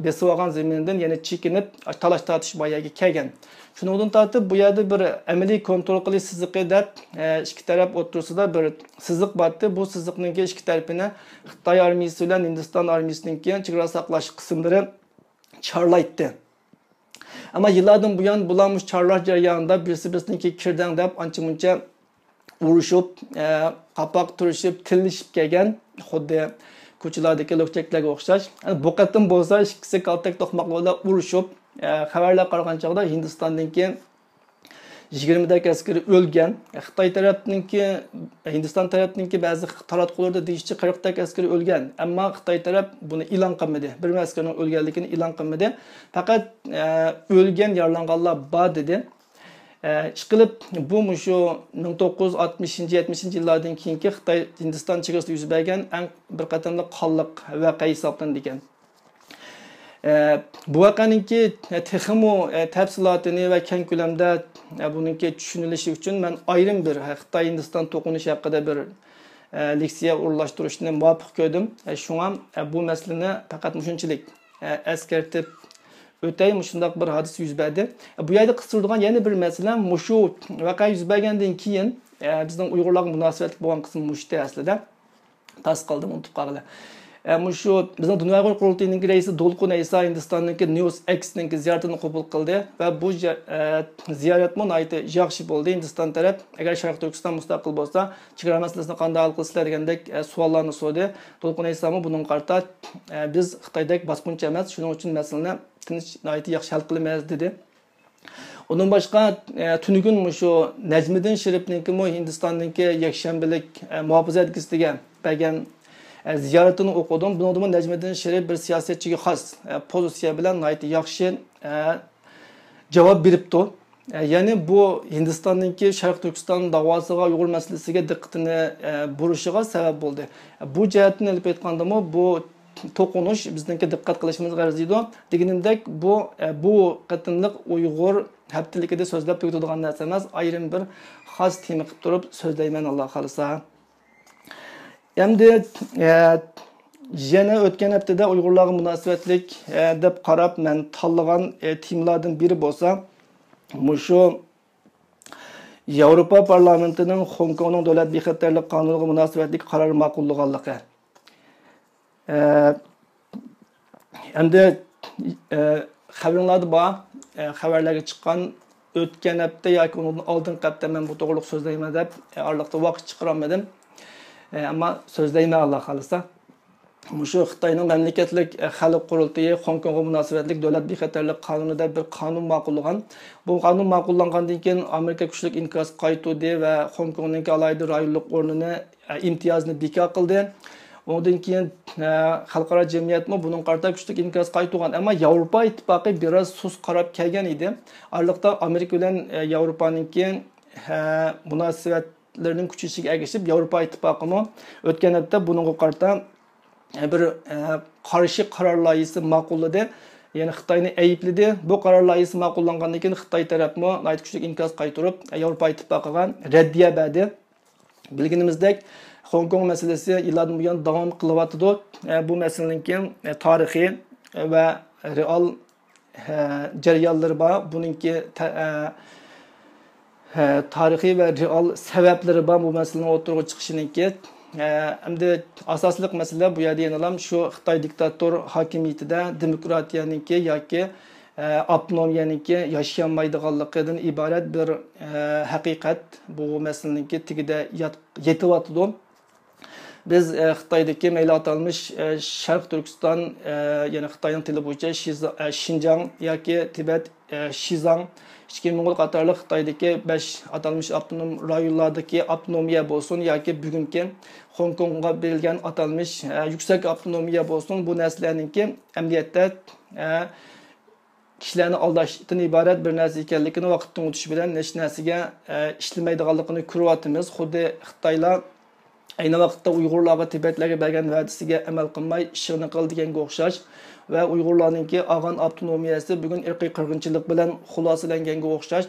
بېسىۋالغان زېمىنىدىن يەنە چېكىنىپ، تالاش-تارتىش بار يەرگە كەلگەن. شۇنىڭدىن تارتىپ، بۇ يەردە بىر ئەمەلىي كونترول قىلىش سىزىقى دەپ، ئە، ئىككى تەرەپ ئوتتۇرىسىدا بىر سىزىق بارتى. بۇ سىزىقنىڭكى ئىككى تەرىپىنى خىتاي ئارمىيىسى بىلەن ھىندىستان ئارمىيىسىنىڭكى چېگرا ساقلاش قىسىملىرى چارلايتتى. ئەمما يىللاردىن بۇيان بۇلار مۇشۇ چارلاش جەريانىدا بىرسى بىرسىنىڭكى كىردەڭ دەپ ئانچە-مۇنچە ئۇرۇشۇپ، ئە، قاپاق تۈرۈشۈپ، تىللىشىپ كەلگەن، خۇددى كوچىلاردىكى لۆكچەكلەرگە ئوخشاش. بۇ قېتىم بولسا ئىككىسى كالتەك توقماقلار بىلەن ئۇرۇشۇپ، ئە، خەۋەرلەر قارىغان چاغدا ھىندىستاندىكى يىگىرمىدەك ئەسكىرى ئۆلگەن. خىتاي تەرەپنىڭكى، ھىندىستان تەرەپنىڭكى بەزى تاراتقۇلىرىدا دېيىشىچە قىرىقتەك ئەسكىرى ئۆلگەن. ئەمما خىتاي تەرەپ بۇنى ئېلان قىلمىدى. بىرمۇ ئەسكىرىنىڭ ئۆلگەنلىكىنى ئېلان قىلمىدى. پەقەت، ئە، ئۆلگەن، يارىلانغانلار بار دېدى. ئە، ئىشقىلىپ، بۇ مۇشۇ مىڭ توققۇز يۈز ئاتمىشىنچى، يەتمىشىنچى يىللاردىن كېيىنكى خىتاي ھىندىستان چېگرىسىدا يۈز بەرگەن ئەڭ بىر قېتىملىق قانلىق ۋەقە ھېسابلىنىدىكەن. ئە، بۇ ۋەقەنىڭكى تېخىمۇ، ئە، تەپسىلاتىنى ۋە كەڭ كۆلەمدە، ئە، بۇنىڭكى چۈشىنىلىشى ئۈچۈن مەن ئايرىم بىر، ھە، خىتاي ھىندىستان توقۇنۇشى ھەققىدە بىر، ئە، لېكسىيە ئورۇنلاشتۇرۇشنى مۇۋاپىق كۆردۈم. ئە، شۇڭا، ئە، بۇ مەسىلىنى پەقەت مۇشۇنچىلىك، ئە، ئەسكەرتىپ ئۆتەي، مۇشۇنداق بىر ھادىسە يۈز بەردى. بۇ يەردە قىستۇرىدىغان يەنە بىر مەسىلە، مۇشۇ ۋەقە يۈز بەرگەندىن كېيىن، ئە، بىزنىڭ ئۇيغۇرلارغا مۇناسىۋەتلىك بولغان قىسىم مۇشتى ئەسلىدە. تاس قالدىم، ئۇنتۇپ قالغىلى. ئە، مۇشۇ بىزنىڭ دۇنيا ئۇيغۇر قۇرۇلتىيىنىڭ رەئىسى دولقۇن ئەيسا ھىندىستاننىڭكى نيۇز ئېكسنىڭكى زىيارىتىنى قوبۇل قىلدى ۋە بۇ زىيا-، ئە، زىيارەتمۇ ناھايىتى ياخشى بولدى. ھىندىستان تەرەپ، ئەگەر شەرقىي تۈركىستان مۇستەقىل بولسا، چېگرا مەسىلىسىنى قانداق ھەل قىلىسىلەر دېگەندەك، ئە، سوئاللارنى سورىدى. دولقۇن ئەيسامۇ بۇنىڭغا قارىتا، ئە، بىز خىتايدەك باسقۇنچى ئەمەس، شۇنىڭ ئۈچۈن مەسىلىنى تىنچ، ناھايىتى ياخشى ھەل قىلىمىز، دېدى. ئۇنىڭ باشقا، ئە، تۈنۈگۈن مۇشۇ نەجمىدىن شېرىپنىڭكىمۇ ھىندىستاننىڭكى يەكشەنبىلىك، ئە، مۇھاپىزەت گېزىتىگە بەرگەن، ئە، زىيارىتىنى ئوقۇدۇم. بۇنىڭدىمۇ نەجمىدىن شېرىپ بىر سىياسەتچىگە خاس، ئە، پوزىتسىيە بىلەن ناھايىتى ياخشى، ئە، جاۋاب بېرىپتۇ. ئە، يەنى بۇ ھىندىستاننىڭكى شەرقىي تۈركىستان داۋاسىغا، ئۇيغۇر مەسىلىسىگە دىققىتىنى، ئە، بۇرۇشىغا سەۋەب بولدى. بۇ جەھەتتىن ئېلىپ ئېيتقاندىمۇ، بۇ توقۇنۇش بىزنىڭكى دىققەت قىلىشىمىزغا ئەرزىيدۇ. دېگىنىمدەك، بۇ، ئە، بۇ قېتىملىق ئۇيغۇر ھەپتىلىكىدە سۆزلەپ تۈگىتىدىغان نەرسە ئەمەس، ئايرىم بىر خاس تېما قىلىپ تۇرۇپ سۆزلەيمەن، ئاللا خالىسا. ئەمدى، ئە، يەنە ئۆتكەن ھەپتىدە ئۇيغۇرلارغا مۇناسىۋەتلىك، ئە، دەپ قاراپ مەن تاللىغان، ئە، تېمىلاردىن بىرى بولسا، مۇشۇ ياۋروپا پارلامېنتىنىڭ خوڭكوڭنىڭ دۆلەت بىخەتەرلىك قانۇنىغا مۇناسىۋەتلىك قارار ماقۇللىغانلىقى. ئە، ئەمدى، ئە، خەۋىرىڭلاردا بار، ئە، خەۋەرلەرگە چىققان، ئۆتكەن ھەپتە ياكى ئۇنىڭدىن ئالدىنقى ھەپتە مەن بۇ توغرىلىق سۆزلەيمەن دەپ، ئە، ئارىلىقتا ۋاقىت چىقىرالمىدىم. ئە، ئەمما سۆزلەيمەن، ئاللا خالىسا. مۇشۇ خىتاينىڭ مەملىكەتلىك، ئە، خەلق قۇرۇلتىيى خوڭكوڭغا مۇناسىۋەتلىك دۆلەت بىخەتەرلىك قانۇنى دەپ بىر قانۇن ماقۇللىغان. بۇ قانۇن ماقۇللانغاندىن كېيىن ئامېرىكا كۈچلۈك ئىنكاس قايتۇردى ۋە خوڭكوڭنىڭكى ئالاھىدە رايونلۇق ئورنىنى، ئە، ئىمتىيازنى بىكار قىلدى. ئۇنىڭدىن كېيىن، ئە، خەلقئارا جەمئىيەتمۇ بۇنىڭغا قارىتا كۈچلۈك ئىنكاس قايتۇرغان. ئەمما ياۋروپا ئىتتىپاقى بىراز سۇس قاراپ كەلگەن ئىدى. ئارىلىقتا ئامېرىكا بىلەن، ئە، ياۋروپانىڭكى، ئە، مۇناسىۋەتلىرىنىڭ كۈچىيىشىگە ئەگىشىپ، ياۋروپا ئىتتىپاقىمۇ ئۆتكەن ھەپتە بۇنىڭغا قارىتا، ئە، بىر، ئە، قارشى قارار لايىھىسى ماقۇللىدى. يەنى خىتاينى ئەيىبلىدى. بۇ قارار لايىھىسى ماقۇللانغاندىن كېيىن خىتاي تەرەپمۇ ناھايىتى كۈچلۈك ئىنكاس قايتۇرۇپ، ياۋروپا ئىتتىپاقىغا رەددىيە بەردى. بىلگىنىمىزدەك، خوڭكوڭ مەسىلىسى يىللاردىن بۇيان داۋام قىلىۋاتىدۇ. ئە، بۇ مەسىلىنىڭكى، ئە، تارىخىي ۋە رېئال، ئە، جەريانلىرى بار. بۇنىڭكى تە-، ئە، ئە، تارىخىي ۋە رېئال سەۋەبلىرى بار بۇ مەسىلىنىڭ ئوتتۇرىغا چىقىشىنىڭكى. ئە، ئەمدى ئاساسلىق مەسىلە بۇ يەردە يەنىلا شۇ خىتاي دىكتاتور ھاكىمىيىتىدە دېموكراتىيەنىڭكى ياكى ئە، ئاپتونومىيەنىڭكى ياشىيالمايدىغانلىقىدىن ئىبارەت بىر، ئە، ھەقىقەت. بۇ مەسىلىنىڭكى تېگىدە يات-، يېتىۋاتىدۇ. بىز، ئە، خىتايدىكى مەيلى ئاتالمىش، ئە، شەرق تۈركىستان، ئە، يەنى خىتاينىڭ تىلى بويىچە شىزا-، ئە، شىنجاڭ ياكى تىبەت، ئە، شىزاڭ، ئىچكى موڭغۇل قاتارلىق خىتايدىكى بەش ئاتالمىش ئاپتونوم رايونلاردىكى ئاپتونومىيە بولسۇن ياكى بۈگۈنكى خوڭكوڭغا بېرىلگەن ئاتالمىش، ئە، يۈكسەك ئاپتونومىيە بولسۇن، بۇ نەرسىلەرنىڭكى ئەمەلىيەتتە، ئە، كىشىلەرنى ئالداشتىن ئىبارەت بىر نەرسە ئىكەنلىكىنى ۋاقىت توڭلىتىش بىلەن ھېچ نەرسىگە، ئە، ئىشلىمەيدىغانلىقىنى كۆرۈۋاتىمىز. خۇددى خىتايلار ئەينى ۋاقىتتا ئۇيغۇرلارغا، تىبەتلەرگە بەرگەن ۋەدىسىگە ئەمەل قىلماي، ئىشىغىنى قىل دېگەنگە ئوخشاش ۋە ئۇيغۇرلارنىڭكى ئالغان ئاپتونومىيەسى بۈگۈن ئىرقىي قىرغىنچىلىق بىلەن خۇلاسىلەنگەنگە ئوخشاش.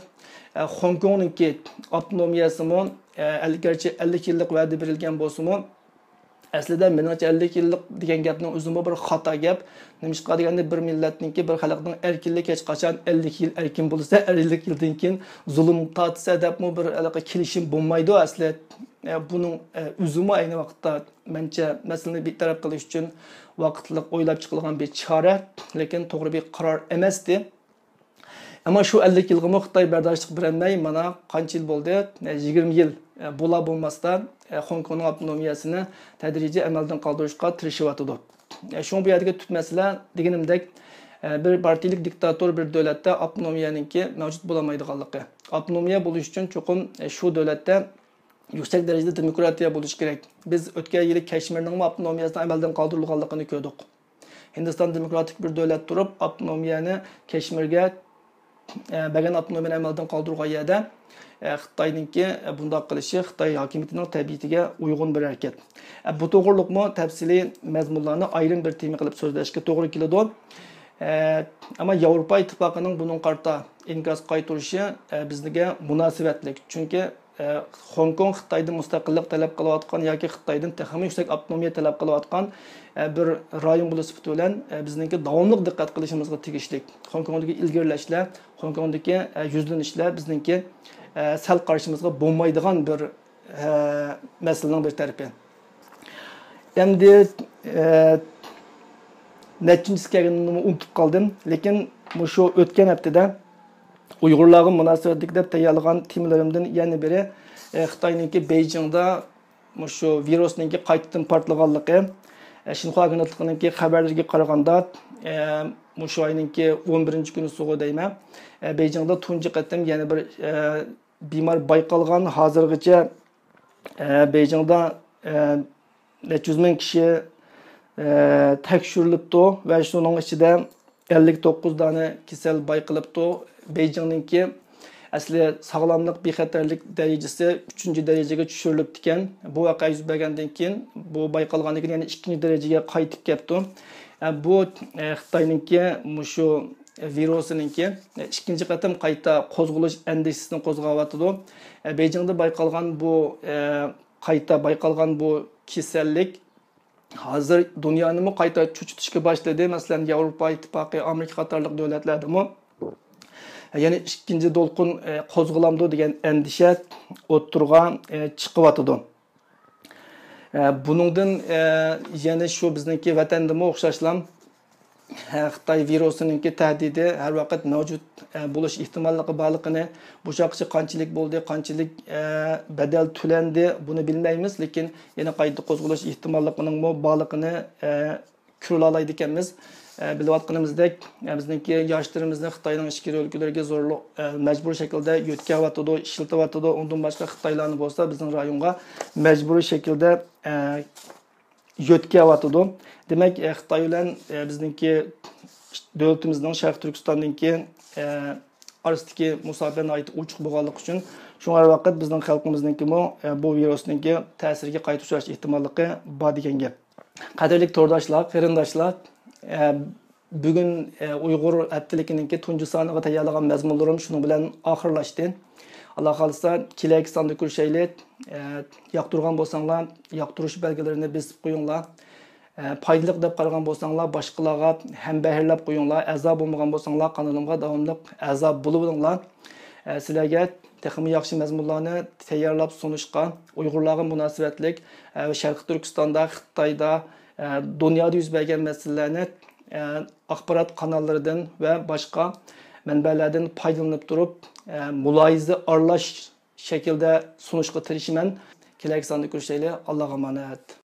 ئە، خوڭكوڭنىڭكى ئاپتونومىيەسىمۇ، ئە، ئەل-، گەرچە ئەللىك يىللىق ۋەدە بېرىلگەن بولسىمۇ، ئەسلىدە مېنىڭچە ئەللىك يىللىق دېگەن گەپنىڭ ئۆزىمۇ بىر خاتا گەپ. نېمىشقا دېگەندە، بىر مىللەتنىڭكى، بىر خەلقنىڭ ئەركىنلىكى ھېچقاچان ئەللىك يىل ئەركىن بولسا، ئەللىك يىلدىن كېيىن زۇلۇم تارتسا دەپمۇ بىر ھېلىقى كېلىشىم بولمايدۇ ئەسلى. ئە، بۇنىڭ، ئە، ئۆزىمۇ ئەينى ۋاقىتتا، مەنچە، مەسىلىنى بىر تەرەپ قىلىش ئۈچۈن ۋاقىتلىق ئويلاپ چىقىلغان بىر چارە، لېكىن توغرا بىر قارار ئەمەستى. ئەمما شۇ ئەللىك يىلغىمۇ خىتاي بەرداشلىق بېرەلمەي، مانا قانچە يىل بولدى؟ يىگىرمە يىل، بولا بولماستا، خوڭكوڭنىڭ ئاپتونومىيەسىنى تەدرىجىي ئەمەلدىن قالدۇرۇشقا تىرىشىۋاتىدۇ. شۇڭا بۇ يەردىكى تۈپ مەسىلە، دېگىنىمدەك، بىر پارتىيىلىك دىكتاتور بىر دۆلەتتە ئاپتونومىيەنىڭكى مەۋجۇت بولالمايدىغانلىقى. ئاپتونومىيە بولۇش ئۈچۈن چوقۇم شۇ دۆلەتتە يۈكسەك دەرىجىدە دېموكراتىيە بولۇشى كېرەك. بىز ئۆتكەن يىلى كەشمىرنىڭمۇ ئاپتونومىيەسىنىڭ ئەمەلدىن قالدۇرۇلغانلىقىنى كۆردۇق. ھىندىستان دېموكراتىك بىر دۆلەت تۇرۇپ، ئاپتونومىيەنى كەشمىرگە، ئە، بەرگەن ئاپتونومىيەنى ئەمەلدىن قالدۇرغان يەردە، ئە، خىتاينىڭكى، ئە، بۇنداق قىلىشى خىتاي ھاكىمىيىتىنىڭ تەبىئىتىگە ئۇيغۇن بىر ھەرىكەت. ئە، بۇ توغرىلىقمۇ تەپسىلىي مەزمۇنلارنى ئايرىم بىر تېما قىلىپ سۆزلەشكە توغرا كېلىدۇ. ئە، ئەمما ياۋروپا ئىتتىپاقىنىڭ بۇنىڭغا قارىتا ئىنكاس قايتۇرۇشى، ئە، بىزگە مۇناسىۋەتلىك. چۈنكى ئە، خوڭكوڭ خىتايدىن مۇستەقىللىق تەلەپ قىلىۋاتقان ياكى خىتايدىن تېخىمۇ يۈكسەك ئاپتونومىيە تەلەپ قىلىۋاتقان، ئە، بىر رايون بولۇش سۈپىتى بىلەن، ئە، بىزنىڭكى داۋاملىق دىققەت قىلىشىمىزغا تېگىشلىك. خوڭكوڭدىكى ئىلگىرىلەشلەر، خوڭكوڭدىكى، ئە، يۈزلىنىشلەر بىزنىڭكى، ئە، سەل قارىشىمىزغا بولمايدىغان بىر، ئە، مەسىلىنىڭ بىر تەرىپى. ئەمدى، ئە، نەچچىنچىسى كەلگىنىنىمۇ ئۇنتۇپ قالدىم. لېكىن مۇشۇ ئۆتكەن ھەپتىدە ئۇيغۇرلارغا مۇناسىۋەتلىك دەپ تەييارلىغان تېمىلىرىمدىن يەنە بىرى، ئە، خىتاينىڭكى بېيجىڭدا مۇشۇ ۋىرۇسنىڭكى قايتىدىن پارتلىغانلىقى. ئە، شىنخۇا ئاگېنتلىقىنىڭكى خەۋەرلىرىگە قارىغاندا، ئە، مۇشۇ ئاينىڭكى ئون بىرىنچى كۈنى سۇغۇ دەيمەن. ئە، بېيجىڭدا تۇنجى قېتىم يەنە بىر، ئە، بىمار بايقالغان. ھازىرغىچە، ئە، بېيجىڭدا، ئە، نەچچە يۈز مىڭ كىشى، ئە، تەكشۈرۈلۈپتۇ ۋە شۇنىڭ ئىچىدە ئەللىك توققۇز دانە كېسەل بايقىلىپتۇ. بېيجىڭنىڭكى ئەسلى ساغلاملىق بىخەتەرلىك دەرىجىسى ئۈچىنچى دەرىجىگە چۈشۈرۈلۈپتىكەن. بۇ ۋەقە يۈز بەرگەندىن كېيىن، بۇ بايقالغاندىن كېيىن يەنە ئىككىنچى دەرىجىگە قايتىپ كەپتۇ. ئە، بۇ، ئە، خىتاينىڭكى مۇشۇ ۋىرۇسىنىڭكى ئىككىنچى قېتىم قايتا قوزغىلىش ئەندىشىسىنى قوزغاۋاتىدۇ. ئە، بېيجىڭدا بايقالغان بۇ، ئە، قايتا بايقالغان بۇ كېسەللىك ھازىر دۇنيانىمۇ قايتا چۆچۈتۈشكە باشلىدى. مەسىلەن، ياۋروپا ئىتتىپاقى، ئامېرىكا قاتارلىق دۆلەتلەردىمۇ يەنە ئىككىنچى دولقۇن، ئە، قوزغىلامدۇ دېگەن ئەندىشە ئوتتۇرىغا، ئە، چىقىۋاتىدۇ. ئە، بۇنىڭدىن، ئە، يەنە شۇ بىزنىڭكى ۋەتەندىمۇ ئوخشاشلا، ئە، خىتاي ۋىرۇسىنىڭكى تەھدىتى ھەر ۋاقىت مەۋجۇت، ئە، بولۇش ئېھتىماللىقى بارلىقىنى، بۇ چاغقىچە قانچىلىك بولدى، قانچىلىك، ئە، بەدەل تۆلەندى، بۇنى بىلمەيمىز، لېكىن يەنە قايتا قوزغىلىش ئېھتىماللىقىنىڭمۇ بارلىقىنى، ئە، كۆرۈۋالالايدىكەنمىز. ئە، بىلىۋاتقىنىمىزدەك، ئە، بىزنىڭكى ياشلىرىمىزنى خىتاينىڭ ئىچكىرى ئۆلكىلىرىگە زورلۇق، ئە، مەجبۇرىي شەكىلدە يۆتكەۋاتىدۇ، ئىشلىتىۋاتىدۇ. ئۇندىن باشقا خىتايلارنى بولسا بىزنىڭ رايونغا مەجبۇرىي شەكىلدە، ئە، يۆتكەۋاتىدۇ. دېمەك، ئە، خىتاي بىلەن، ئە، بىزنىڭكى دۆلىتىمىزنىڭ شەرقىي تۈركىستاندىكى، ئە، ئارىسىدىكى مۇساپە ناھايىتى ئوچۇق بولغانلىقى ئۈچۈن، شۇڭا ھەر ۋاقىت بىزنىڭ خەلقىمىزنىڭكىمۇ، ئە، بۇ ۋىرۇسنىڭكى تەسىرىگە قايتا ئۇچراش ئېھتىماللىقى بار دېگەن گەپ. قەدىرلىك تورداشلار، قېرىنداشلار، ئە، بۈگۈن، ئە، ئۇيغۇر ھەپتىلىكىنىڭكى تۇنجى سانىغا تەييارلىغان مەزمۇنلىرىم شۇنىڭ بىلەن ئاخىرلاشتى. ئاللا خالىسا، كېلەركى ساندا كۆرۈشەيلى. ئە، ياقتۇرغان بولساڭلار، ياقتۇرۇش بەلگىلىرىنى بېسىپ قويۇڭلار. ئە، پايدىلىق دەپ قارىغان بولساڭلار، باشقىلارغا ھەمبەھىرلەپ قويۇڭلار. ئەزا بولمىغان بولساڭلار، قانىلىمغا داۋاملىق ئەزا بولۇۋېلىڭلار. ئە، سىلەرگە تېخىمۇ ياخشى مەزمۇنلارنى تەييارلاپ سۇنۇشقا، ئۇيغۇرلارغا مۇناسىۋەتلىك، ئە، شەرقىي تۈركىستاندا، خىتايدا، ئە، دۇنيادا يۈز بەرگەن مەسىلىلەرنى، ئە، ئاخبارات قاناللىرىدىن ۋە باشقا مەنبەلەردىن پايدىلىنىپ تۇرۇپ، ئە، مۇلاھىزە ئارىلاش شەكىلدە سۇنۇشقا تىرىشىمەن. كېلەركى ساندا كۆرۈشەيلى. ئاللاغا ئامانەت.